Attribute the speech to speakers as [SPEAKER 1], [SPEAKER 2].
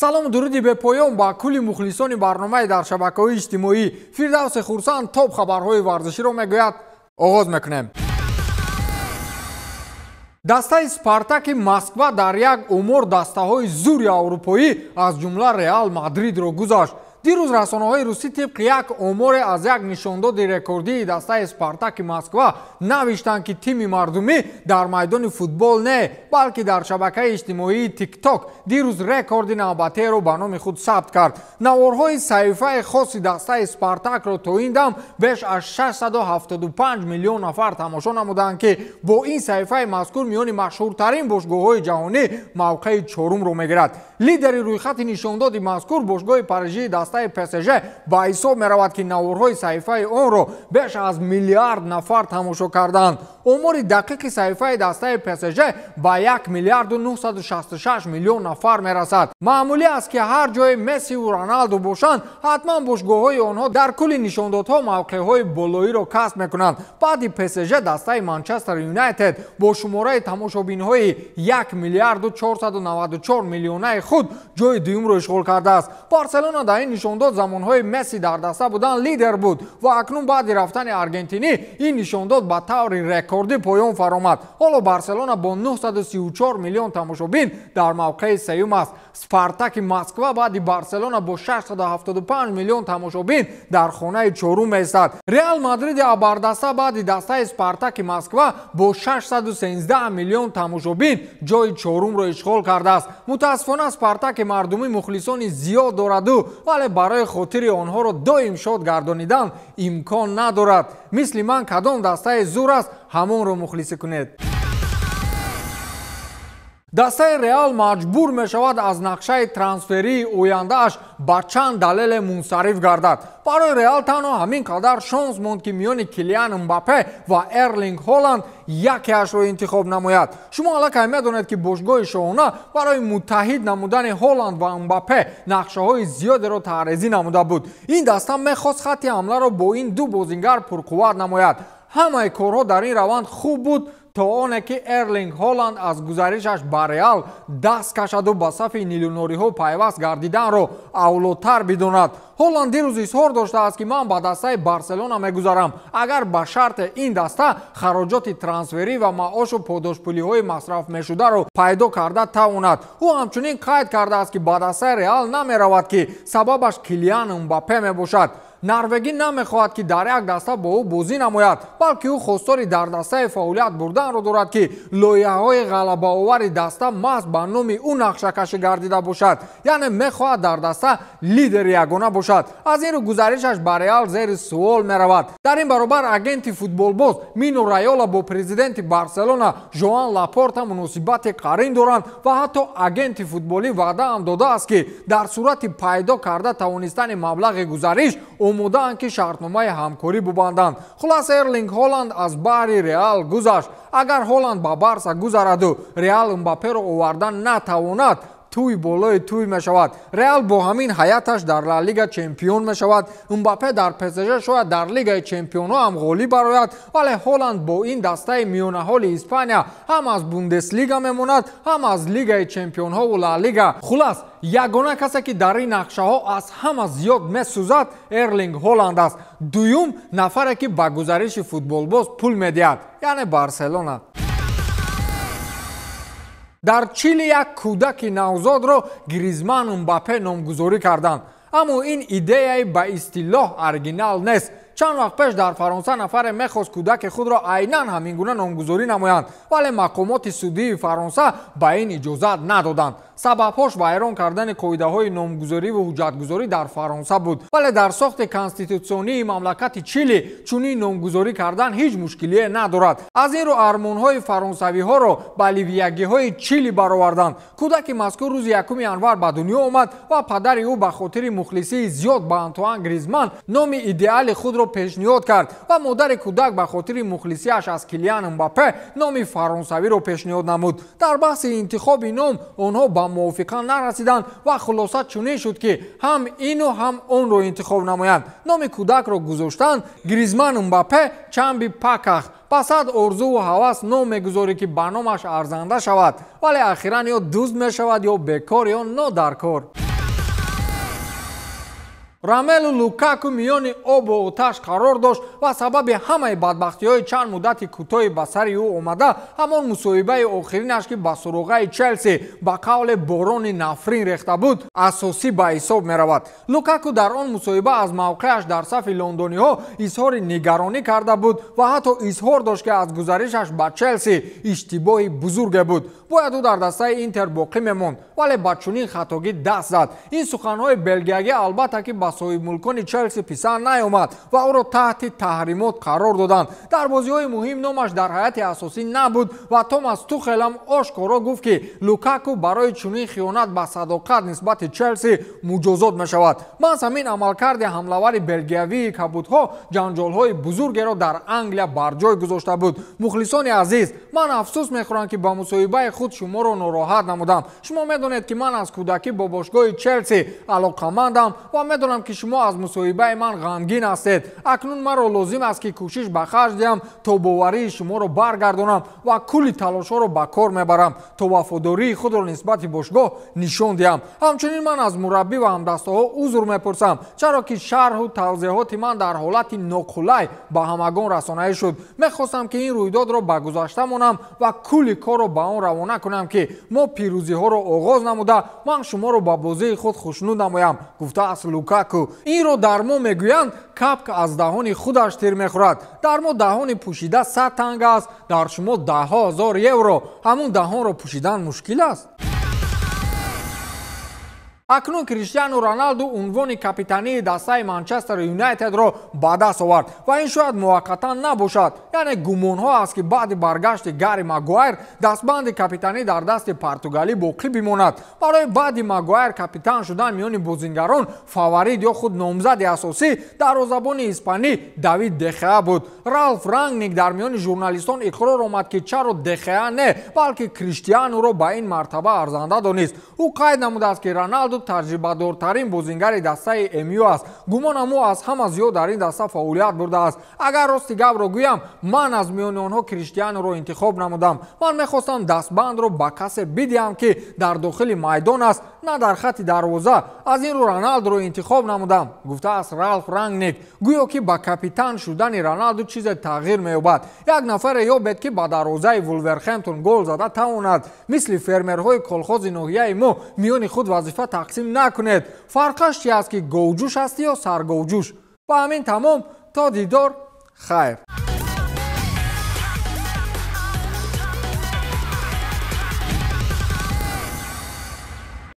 [SPEAKER 1] Салому дуруди бепоён ба кулли мухлисони барномаи дар шабакаҳои иҷтимоӣ. Фирдавси Хурсанд топ хабарҳои варзиширо мегӯяд. Оғоз мекунем. Дастаи Спартаки Москва дар як умр дастаҳои зури аврупоӣ аз ҷумла Реал Мадридро гузашт. Дирӯз расонаҳои русӣ тибқи як оморе аз як нишондоди рекордии дастаи Спартаки Москва навиштанд, ки тими мардумӣ дар майдони футбол не, балки дар шабакаи иҷтимоии Тикток дирӯз рекорди навбатиеро ба номи худ сабт кард. Наворҳои саҳифаи хоси дастаи Спартакро то ин дам беш аз 675 миллион нафар тамошо намуданд, ки бо ин саҳифаи мазкур миёни машҳуртарин бошгоҳҳои ҷаҳонӣ мавқеи чорумро мегирад. Лидери рӯйхати нишондоди мазкур бошгоҳи парижии дастаи ПСЖ ба ҳисоб меравад, ки наворҳои саҳифаи онро беш аз миллиард нафар тамошо карданд. Омори дақиқи саҳифаи дастаи ПСЖ ба 1 миллиарду 966 миллион нафар мерасад. Маъмулӣ аст, ки ҳар ҷое Мессиву Роналду бошанд, ҳатман бошгоҳҳои онҳо дар кулли нишондодҳо мавқеъҳои болоиро касб мекунанд. Баъди ПСЖ дастаи Манчестер Юнайтед бо шумораи тамошобинҳои 1 миллиарду 494 миллионаи худ ҷои дуюмро ишғол кардааст. Барселона дар ин нишондод замонҳои Месси дар даста будан лидер буд ва акнун баъди рафтани аргентинӣ ин нишондод ба таври рекордӣ поён фаромад. Ҳоло Барселона бо 934 миллион тамошобин дар мавқеи сеюм аст. Спартаки Москва баъди Барселона бо 675 миллион тамошобин дар хонаи чорум меистад. Реал Мадриди абардаста баъди дастаи Спартаки Москва бо 613 миллион тамошобин ҷои чорумро ишғол кардааст. Мутаассифона, Спартаки мардумӣ мухлисони зиёд дораду, вале барои хотири онҳоро доим шод гардонидан имкон надорад. Мисли ман кадом дастаи зур аст, ҳамонро мухлисӣ кунед. Дастаи Реал маҷбур мешавад аз нақшаи трансферии ояндааш ба чанд далеле мунсариф гардад. Барои Реал танҳо ҳамин қадар шонс монд, ки миёни Килиан Мбаппе ва Эрлинг Ҳоланд якеашро интихоб намояд. Шумо аллакай медонед, ки бошгоҳи шоҳона барои муттаҳид намудани Ҳоланд ва Мбаппе нақшаҳои зиёдеро таърезӣ намуда буд. Ин даста мехост хатти ҳамларо бо ин ду бозингар пурқувват намояд. Ҳамаи корҳо дар ин раванд хуб буд, то оне ки Эрлинг Ҳоланд аз гузаришаш ба Реал даст кашаду ба сафи нилунориҳо пайваст гардиданро авлотар бидонад. Ҳоланд дирӯз изҳор доштааст, ки ман ба дастаи Барселона мегузарам, агар ба шарте ин даста хароҷоти трансферӣ ва маошу подошпулиҳои масраф мешударо пайдо карда тавонад. Ӯ ҳамчунин қайд кардааст, ки ба дастаи Реал намеравад, ки сабабаш Килиан Мбаппе мебошад. Норвегӣ намехоҳад, ки дар як даста бо ӯ бозӣ намояд, балки ӯ хостори дар дастаи фаъолият бурданро дорад, ки лоиҳаҳои ғалабаовари даста маҳз ба номи ӯ нақшакашӣ гардида бошад, яъне мехоҳад дар даста лидери ягона бошад. Аз ин рӯ гузаришаш ба Реал зери суол меравад. Дар ин баробар агенти футболбоз Мино Райола бо президенти Барселона Жоан Лапорта муносибати қарин доранд ва ҳатто агенти футболӣ ваъда ҳам додааст, ки дар сурати пайдо карда тавонистани маблағи гузариш омодаанд, ки шартномаи ҳамкорӣ бубанданд. Хулас, Эрлинг Ҳоланд аз баҳри Реал гузашт. Агар Ҳоланд ба Барса гузараду Реал Мбапперо овардан натавонад, тӯй болои тӯй мешавад. Реал бо ҳамин ҳаяташ дар Ла Лига чемпион мешавад. Мбаппе дар ПСЖ шояд дар Лигаи чемпионҳо ҳам ғолиб барояд, вале Ҳоланд бо ин дастаи миёнаҳоли Испания ҳам аз Бундеслига мемонад, ҳам аз Лигаи чемпионҳову Ла Лига. Хулас, ягона касе, ки дар ин нақшаҳо аз ҳама зиёд месӯзад, Эрлинг Ҳоланд аст. Дуюм нафаре, ки ба гузариши футболбоз пул медиҳад, яъне Барселона. Дар Чили як кӯдаки навзодро Гризман Мбаппе номгузорӣ карданд, аммо ин идеяи ба истилоҳ оригинал нест. Чанд вақт пеш дар Фаронса нафаре мехост кӯдаки худро айнан ҳамин гуна номгузорӣ намоянд, вале мақомоти судии Фаронса ба ин иҷозат надоданд. Сабабҳош вайрон кардани қоидаҳои номгузорӣ ва ҳуҷҷатгузорӣ дар Фаронса буд, вале дар сохти конститутсионии мамлакати Чили чунин номгузорӣ кардан ҳеҷ мушкилие надорад. Аз ин рӯ армонҳои фаронсавиҳоро ба ливиягиҳои Чили бароварданд. Кӯдаки мазкур рӯзи 1 январ ба дунё омад ва падари ӯ ба хотири мухлисии зиёд ба Антуан Гризман номи идеали худро пешниҳод кард ва модари кӯдак ба хотири мухлисиаш аз Килиан Мбаппе номи фаронсавиро пешниҳод намуд. Дар баҳси интихоби ном онҳо ба мувофиқа нарасиданд ва хулоса чунин шуд, ки ҳам ину ҳам онро интихоб намоянд. Номи кӯдакро гузоштанд Гризман Мбаппе Чамби Паках. Ба сад орзуву ҳавас ном мегузорӣ, ки ба номаш арзанда шавад, вале ахиран ё дузд мешавад, ё бекор, ё нодаркор. Ромелу Лукаку миёни обу оташ қарор дошт ва сабаби ҳамаи бадбахтиҳои чанд муддати кӯтоҳи ба сари ӯ омада ҳамон мусоҳибаи охиринаш, ки ба суроғаи Челси ба қавле борони нафрин рехта буд, асосӣ ба ҳисоб меравад. Лукаку дар он мусоҳиба аз мавқеаш дар сафи лондониҳо изҳори нигаронӣ карда буд ва ҳатто изҳор дошт, ки аз гузаришаш ба Челси иштибоҳи бузурге буд. Бояд ӯ дар дастаи Интер боқӣ мемонд, вале ба чунин хатогӣ даст зад. Ин суханҳои белгиягӣ албатта ки ба соҳибмулкони Челси писанд наёмад ва ӯро таҳти таҳримот қарор доданд. Дар бозиҳои муҳим номаш дар ҳайати асосӣ набуд ва Томас Тухелам ошкоро гуфт, ки Лукаку барои чунин хиёнат ба садоқат нисбати Челси муҷозот мешавад. Маҳз ҳамин амалкарди ҳамлавари белгиявии кабудҳо ҷанҷолҳои бузургеро дар Англия барҷой гузошта буд. Мухлисони азиз, ман афсӯс мехӯрам, ки ба мусоҳибаи худ шуморо нороҳат намудам. Шумо медонед, ки ман аз кӯдакӣ бо бошгоҳи Челси алоқамандам ва медонам, ки шумо аз мусоҳибаи ман ғамгин ҳастед. Акнун маро лозим аст, ки кӯшиш ба харҷ диҳам то боварии шуморо баргардонам ва кулли талошҳоро ба кор мебарам то вафодории худро нисбати бошгоҳ нишон диҳам. Ҳамчунин ман аз мураббӣ ва ҳамдастаҳо узр мепурсам, чаро ки шарҳу тавзеҳоти ман дар ҳолати ноқулай ба ҳамагон расонаӣ шуд. Мехостам, ки ин рӯйдодро ба гузашта монам ва кулли корро ба он равона кунам, ки мо пирӯзиҳоро оғоз намуда ман шуморо ба бозии худ хушнуд намоям, гуфтааст Лукаку. Инро дар мо мегӯянд, капк аз даҳони худаш тир мехӯрад. Дар мо даҳони пӯшида 100 танга аст, дар шумо даҳҳо ҳазор евро. Ҳамун даҳонро пӯшидан мушкил аст. Акнун Криштиану Роналду унвони капитании дастаи Манчестер Юнайтедро ба даст овард ва ин шояд муваққатан набошад. Яъне гумонҳо аст, ки баъди баргашти Гарри Магуайр дастбанди капитанӣ дар дасти португалӣ боқӣ бимонад. Барои баъди Магуайр капитан шудан миёни бозингарон фаворит ё худ номзади асосӣ дарвозабони испанӣ Давид Дехеа буд. Ралф Рангник дар миёни журналистон иқрор омад, ки чаро Дехеа не, балки Криштиануро ба ин мартаба арзанда донист. Ӯ қайд намудааст, ки Роналду таҷрибадортарин бозингари дастаи МЮ аст. Гумонам, ӯ аз ҳама зиёд дар ин даста фаъолият бурдааст. Агар рости гапро гӯям, ман аз миёни онҳо Криштиануро интихоб намудам. Ман мехостам дастбандро ба касе бидиҳам, ки дар дохили майдон аст, на дар хатти дарвоза. Аз ин рӯ Роналдуро интихоб намудам, гуфтааст Ралф Рангник. Гӯё ки ба капитан шудани Роналду чизе тағйир меёбад. Як нафаре ёбед, ки ба дарвозаи Вулверхэмптон гол зада тавонад. Мисли фермерҳои колхози ноҳияи мо миёни худ вазифа тақсим накунед. Фарқаш чи аст, ки говҷӯш ҳастӣ ё сарговҷӯш? Ба ҳамин тамом, то дидор, хайр.